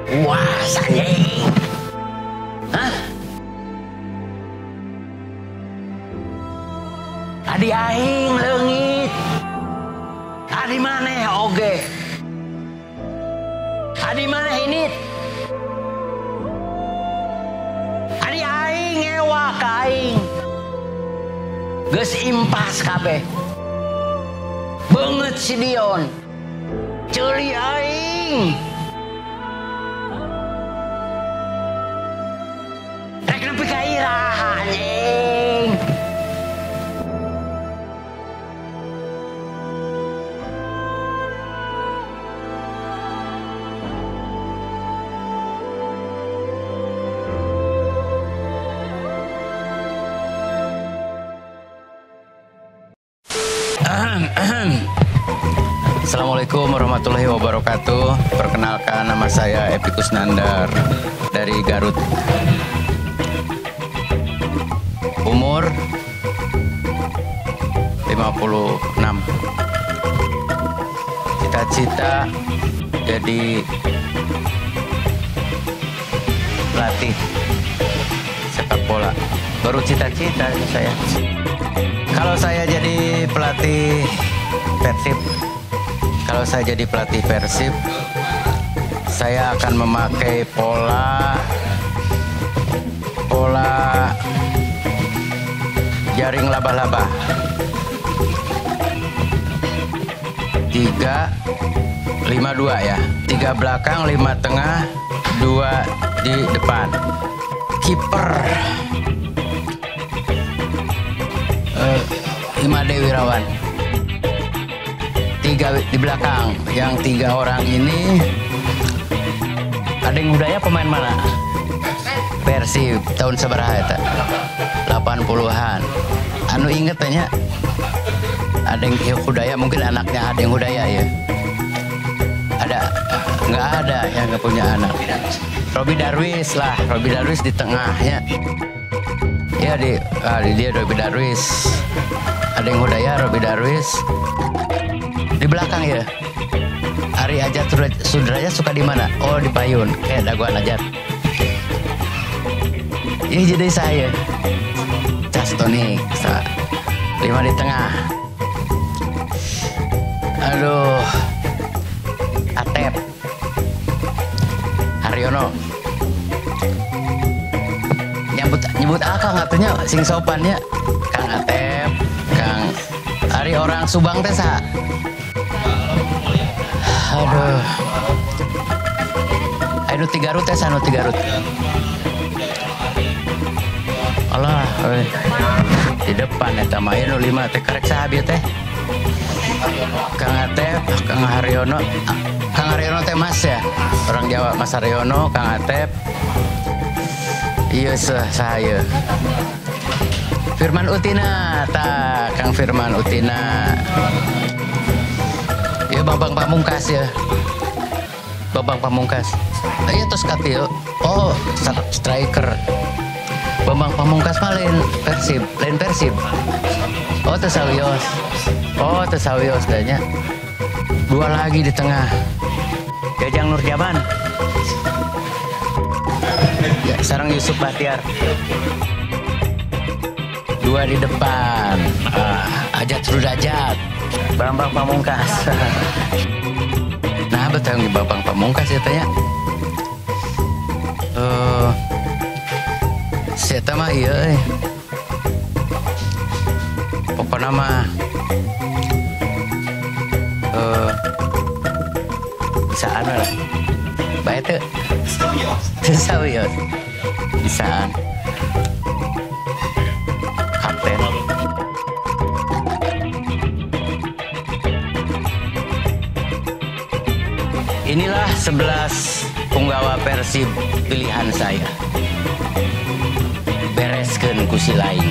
Puas anjing. Hah? Adi aing leungit. Adi maneh oge. Adi maneh init. Adi aing ngewa ka aing. Geus impas kabeh. Beungeut si Dion. Ceuli aing. Rek nepi ka iraha anjing. Assalamualaikum warahmatullahi wabarakatuh. Perkenalkan, nama saya Epi Kusnandar dari Garut. Umur 56. Cita-cita jadi pelatih sepak bola. Baru cita-cita saya. Kalau saya jadi pelatih Persib, kalau saya jadi pelatih Persib, saya akan memakai pola jaring laba-laba. 3, 5, 2 ya. 3 belakang, 5 tengah, 2 di depan. Kiper Imade Wirawan. 3 di belakang. Yang 3 orang ini ada yang budaya pemain mana? Persib tahun sabaraha eta? 80-an. Anu inget tanya, ada yang Hudaya, mungkin anaknya ada yang Hudaya ya. Ada nggak ada yang nggak punya anak. Robi Darwis lah, Robi Darwis di tengahnya. Ya di dia Robi Darwis. Ada yang Hudaya, Robi Darwis. Di belakang ya. Ari Ajat Sudraja suka di mana? Oh, di Payun. Kayak dagoan Ajat. Ini jadi saya. Castonik. 5 di tengah. Aduh. Atep. Haryono. Nyebut akang atunya sing sopannya. Kang Atep, Kang Ari orang Subang teh saha? Aduh. Aduh, ti Garut teh saha nu ti Garut? Alah, euy. Di depan eta mah nu 5 teh karek saha bieu teh? Kang Atep, Kang Haryono. Kang Haryono teh Mas ya? Orang Jawa, Mas Haryono, Kang Atep. Iya saha ieu? Firman Utina, tah Kang Firman Utina. Ya Bambang Pamungkas ya. Bambang Pamungkas. Iya terus katil. Oh, striker. Bambang Pamungkas mah lain Persib, lain Persib. Oh, Tesawios. Oh, Tesawios danya. 2 lagi di tengah. Jajang Nurjaman. Ya, sarang Yusuf Bahtiar. 2 di depan. Ajat Sudrajat. Bambang Pamungkas. Nah, betul yang Bambang Pamungkas ya tanya. Saya mah iya. Pokoknya mah bisaan lah. Baik tuh. Sawios. Bisaan. Kapten. Inilah 11 punggawa Persib pilihan saya. Bereskeun ku si lain.